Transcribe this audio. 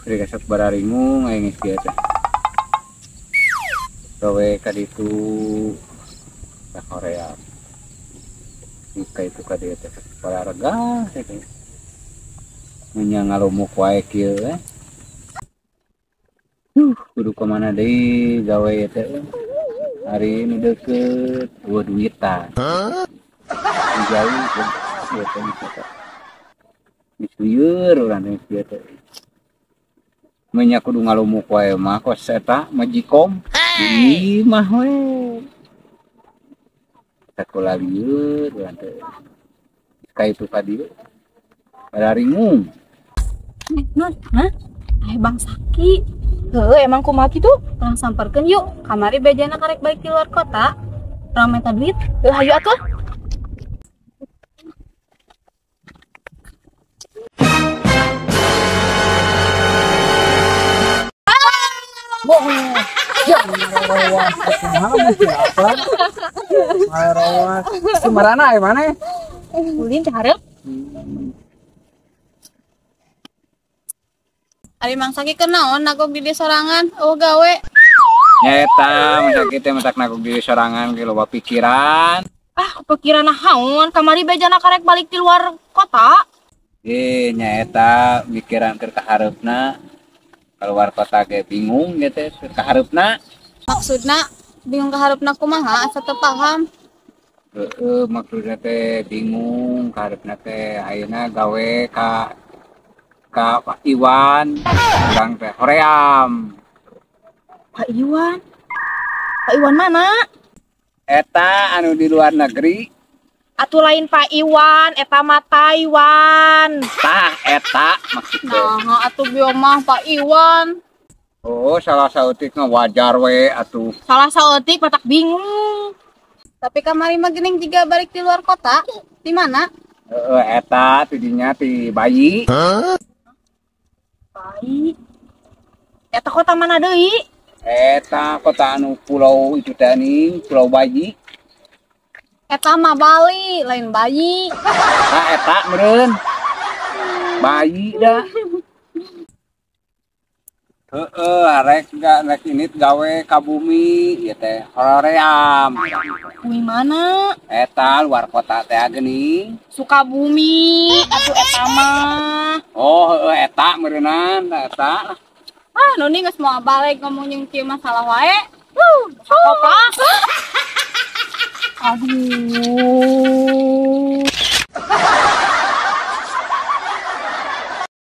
Rek sok bararingung aing geus kieu teh. Gawe ka ditu ka Korea. Ka itu ka dieu teh olahraga teh. Nya ngalumuk wae kieu eh. Kudu ka mana deui gawe teh. Hari ini deket dua duitan. Jauh ieu teh teh. Geus lieur urang teh kieu teh. Menya kudu ngalumuk wae mah kos eta majikom. Di mah we. Sakola lieur urang teh. Ka itu ka dieu. Bararingung. Nun, hah? Ai Bang Saki. Heuh, emang kumaha kitu? Urang samperkeun yuk. Kamari bejana karek balik di luar kota. Urang minta duit. Heuh, hayu atuh. Kumaha aya mana? Ulin teh hareup. Ari Mang Saki kenaon nagog di dieu sorangan, eueuh gawe. Nyaeta Mang Saki teh matak nagog di dieu sorangan ge loba pikiran. Ah, pikiran naon? Kamari bejana karek balik di luar kota. Nyaeta mikiran keur kahareupna. Keluar kota ge bingung ge teh keur kahareupna. Maksudna bingung kahareupna kumaha asa teu paham. Heeh, maksudna teh bingung kahareupna teh ayeuna gawe ka Pak Iwan, urang teh hoream. Pak Iwan? Pak Iwan mana? Eta anu di luar negeri. Atuh lain Pak Iwan, eta mah Taiwan. Tah eta maksudna. Nah, atuh bieu mah Pak Iwan. Oh, salah saeutik mah wajar we atuh. Salah saeutik matak bingung. Tapi kamari mah geuning jiga balik di luar kota. Di mana? Heeh, eta tidinya ti bayi. Huh? Bayi. Eta kota mana deui? Eta kota anu pulau itu teh nih, Pulau Bayi. Eta mah Bali, lain bayi. Tah eta meureun. Bayi dah. Heeh, arek rek init gawe ka bumi ieu teh hoream. Bumi mana? Eta luar kota teh geuning. Sukabumi atuh eta mah. Oh, heeh eta meureunan eta. Ah, Nuni geus moal balik ngomong jeung kieu masalah wae. Apa? Aduh.